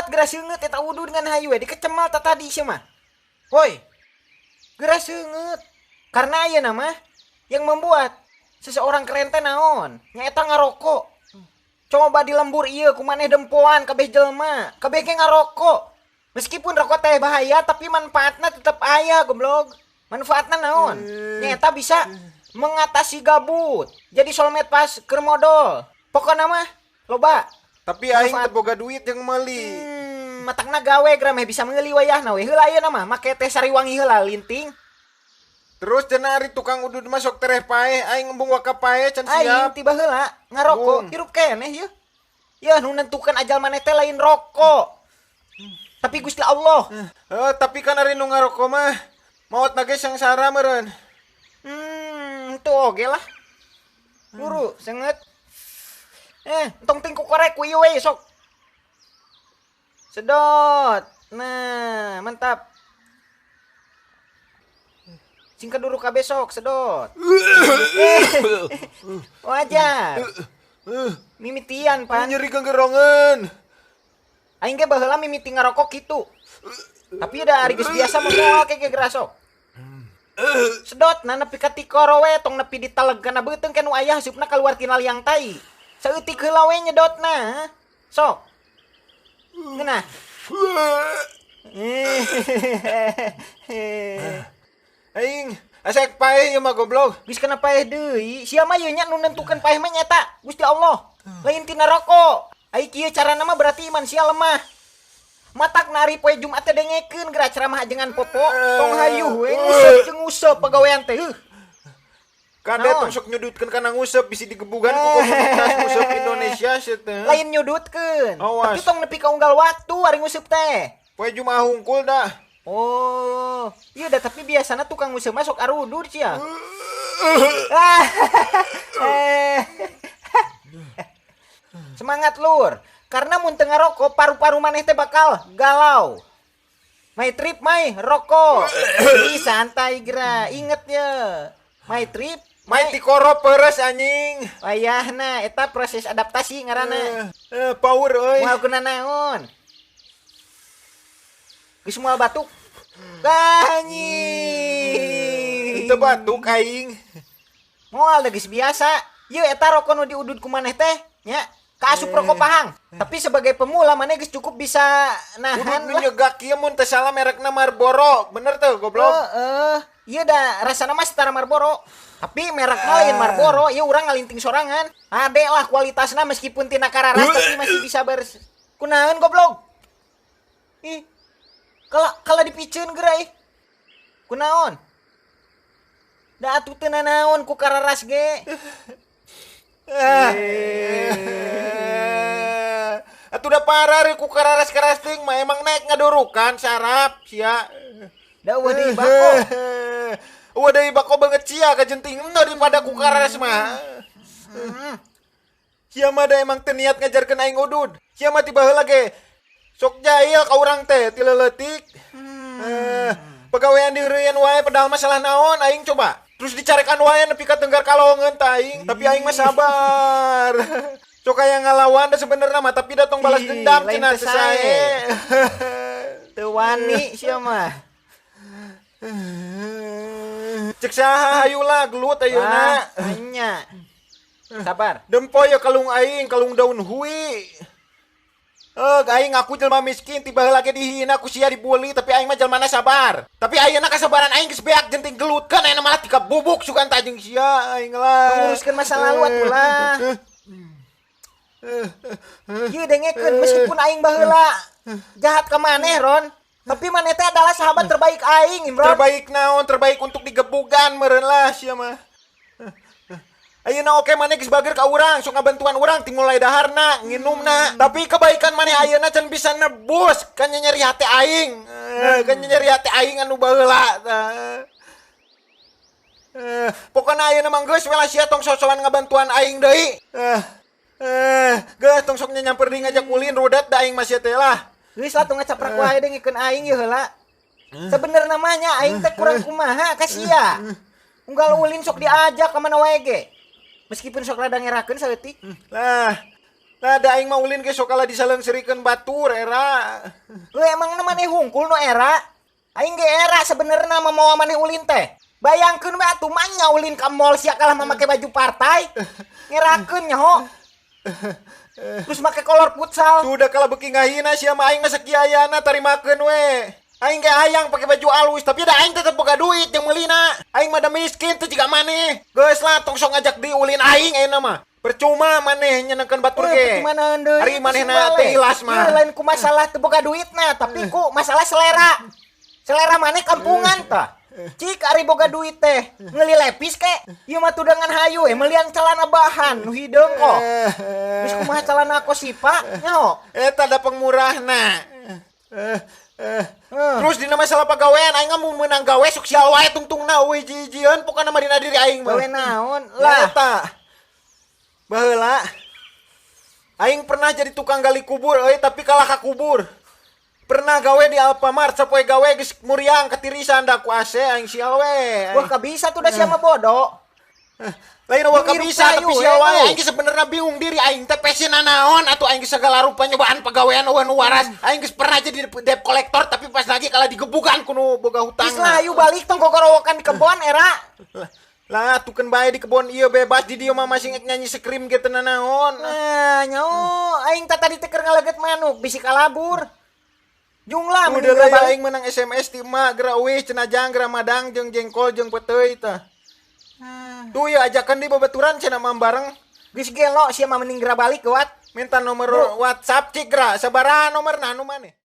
Sedot geura seungeut eta udud ngan hayu we dikecemal ta tadi sia mah. Woi. Geura seungeut. Karena ayeuna mah yang membuat seseorang keren teh naon? Nyaeta ngarokok. Coba di lembur ieu ku maneh dempoan kabeh jelema, kabeh ge ngarokok. Meskipun rokok teh bahaya tapi manfaatna tetep aya goblok. Manfaatna naon? Nyaeta bisa mengatasi gabut. Jadi soulmate pas keur modol. Pokona mah loba. Tapi aing Manfaat. Teu boga duit yang meuli. Matakna gawe geura meh bisa meuli wayahna we. Heula ayeuna mah make teh Sariwangi heula linting. Terus cenah ari tukang udud mah sok tereh paeh, aing embung waka paeh can Aing siap. Tiba heula ngarokok Bung. hirup keneh yeuh. Yeuh nu nentukeun ajal maneh teh lain rokok. Tapi Gusti Allah. Eh, tapi kan ari nu ngarokok mah maot ge sangsara meureun. Tuh oge lah. Luru, seungeut. Eh, tong ting ku korek ku ieu we sok. Sedot. Nah, mantap. Sing kaduru ka besok, sedot. Eh, wajar. Mimitian pan. Nyeri genggerongan. Aing ge baheula mimiti ngarokok kitu. Tapi udah ari geus biasa mah moal ke ge geura sok. Sedot na nepi ka tikoro we tong nepi ditaleg kana beuteung ke nu aya hasupna kaluar tina liang tai. Saeutik heula we nyedotna. Sok. Ngeunah. Aing asa paeh ieu mah goblok. Geus kana paeh deui, sia mah ieu nya nu nentukeun paeh mah nyata Gusti Allah. Lain tina rokok. Ai kieu carana mah berarti iman sia lemah. Matak nari poe Jumat teh dengekeun geura ceramah ajengan popo, tong hayuh we nguseup jeung nguseup pagawean teh. Heuh. Kade Naon? tong sok nyudutkeun kana nguseup bisi digebugan ku komunitas nguseup Indonesia sia teh. Lain nyudutkeun. Awas. Tapi tong nepi ka unggal waktu ari nguseup teh. Poe Jumat hungkul dah. Oh, iya dah tapi biasana tukang nguseup mah sok arudur sia. Eh. Semangat lur. Karena mun teu ngarokok paru-paru maneh teh bakal galau. My trip my rokok. Ih, santai geura, inget ya. My trip Mai tikoro peres anjing. Wayahna eta proses adaptasi ngaranna. Eh, power euy. Moal kuna naon. Geus moal batuk. Anjing. Teu batuk aing. Moal da geus biasa. Ieu eta rokok nu diudud ku maneh teh nya. Kaasup rokok pahang. Tapi sebagai pemula maneh geus cukup bisa Udud nahan nu lah. nyegak kieu mun teu salah merekna Marlboro. Bener teu goblok? Heeh. Ieu da rasana mah setara Marlboro. Tapi merekna lain Marlboro, ieu urang ngalinting sorangan. Ade lah kualitasna meskipun tina kararas tapi masih bisa bers. Kunaon goblok? Ih. Kala kala dipiceun geura ih. Kunaon? Da atuh teu nanaon ku kararas ge. Atuh da parah ku kararas-karas teuing mah emang naik ngadurukan sarap sia. Da eueuh deui bako. Eueuh deui bako banget sia kajenting daripada ku kararas mah. Sia mah da emang teu niat ngajarkeun aing udud. Sia mah ti baheula ge sok jahil ka urang teh ti leuletik. Pagawean diheureuyan wae padahal masalah naon aing coba. Terus dicarekan wae nepi ka tenggar kalongeun tah aing, tapi aing mah sabar. Sok aya ngalawan da sebenarnya mah tapi da tong balas Ih, dendam lain cenah teu teu sae. Teu wani sia mah. Cek saha hayu lah gelut ayeuna. Ah, nya. Sabar. Dempo ya kalung aing, kalung daun hui. Eh, aing ngaku jelema miskin, tiba heula ge dihina ku sia dibully, tapi aing mah jelmana sabar. Tapi ayeuna kasabaran aing geus beak jenting gelutkeun ayeuna malah tika bubuk sugan ta jeung sia aing lah. Nguruskeun masa lalu atuh lah. Ieu dengekeun meskipun aing baheula jahat ka maneh Ron, tapi maneh teh adalah sahabat terbaik aing Imron. Terbaik naon, terbaik untuk digebugan meureun lah sia mah. Ayeuna oke maneh geus bager ka urang, sok ngabantuan urang ti mulai daharna, nginumna. Tapi kebaikan maneh ayeuna can bisa nebus kan nyeri hati aing. Kan nyeri hati aing anu baheula. Pokona ayeuna mah geus we lah sia tong sosokan ngabantuan aing deui. Geus tong sok nyamper deui ngajak ulin rudet da aing mah sia teh lah. Geus lah tong ngacaprak wae dengekeun aing ieu heula. Sebenarnya namanya aing teh kurang kumaha ka sia. Unggal ulin sok diajak ka mana wae ge. Meskipun sok rada ngerakeun saeutik. Lah, Lah da aing mah ulin ge sok kalah disaleungseurikeun batur era. Lu emang maneh hungkul nu era? Aing ge era sebenerna mah mawa maneh ulin teh. Bayangkeun we atuh mah nya ulin ka mall sia kalah mah make baju partai. Ngerakeun nyaho. Terus make kolor futsal. Tuh udah kalah beuki ngahina sia mah aing mah sakiayana tarimakeun we. Aing ge hayang pake baju alus tapi da aing tetep boga duit jeung meulina. Aing mah da miskin teu jiga maneh. Geus lah tong sok ngajak di ulin aing ayeuna mah. Percuma maneh nyenengkeun batur ge. Percuma naon deui. Ari manehna teh ilas mah. Ieu lain ku masalah teu boga duitna tapi ku masalah selera. Selera maneh kampungan tah. Cik ari boga duit teh ngeuli lepis ke. Ieu mah tudangan hayu meliang celana bahan nu hideung kok. Geus kumaha celana kosipa nyaho. Eta da pengmurahna. Terus dina masalah pagawean aing mun meunang gawe sok sial wae tungtungna euy hiji-hijieun pokona mah dina diri aing mah. Gawe naon lah eta. Baheula aing pernah jadi tukang gali kubur euy tapi kalah ka kubur. Pernah gawe di Alfamart sapoe gawe geus muriang ketirisan da ku AC aing sial we. Wah kabisa tuh da sia mah bodoh. Lain wah kabisa tapi sial wae aing sebenarnya bingung diri aing teh passion naon atuh aing segala rupa nyobaan pagawean eueuh nu waras. Aing geus pernah jadi debt collector tapi pas lagi kalah digebugan ku nu boga hutang. Geus lah ayu balik tong gogorowokan di kebon era. Lah tukeun bae di kebon ieu bebas di dieu mah masih nyanyi sekrim ge teu nanaon. Nah nyaho aing teh tadi teh keur ngaleget manuk bisi kalabur. Junglah mending balik aing menang SMS ti emak geura euy cenah jang geura madang jeung jengkol jeung peuteuy tah. Tuh ya ajakan di babaturan cenah mah bareng. Geus gelo sia mah mending geura balik geuat. Minta nomor WhatsApp cik geura sabaraha nomorna anu maneh.